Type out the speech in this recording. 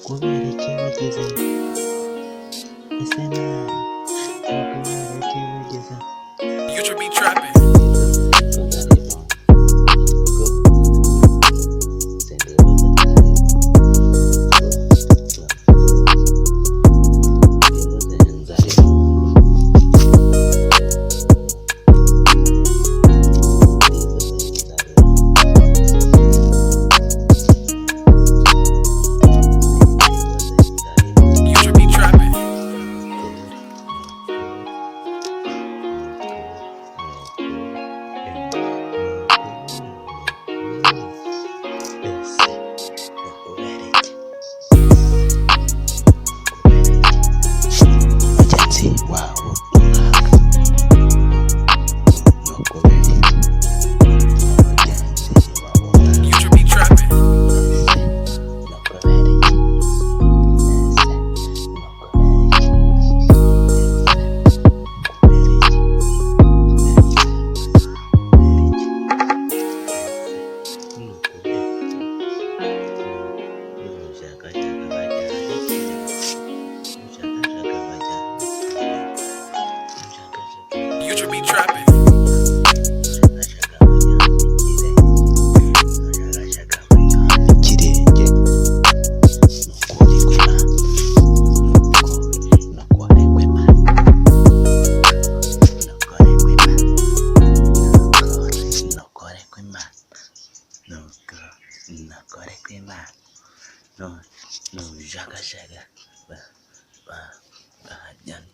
Kubera iki wagize ese nawe kubera iki wagize? You should be trapping. You should be trapping. Mugenzi wabo umwaka ni ukubera iki mugenzi wabo umwaka? You should be trapping. Ni ukubera iki? Ese ni ukubera iki? Ese kubera iki? Ese ni ukubera iki? Nushakashaka bajyana nushakashaka bajyana nushakashaka. You should be trapping. Ikirenge nukuri kw'Imana, nukuri kw'Imana, nukuri kw'Imana, nukuri kw'Imana, nukuri kw'Imana, nushakashaka bajyana.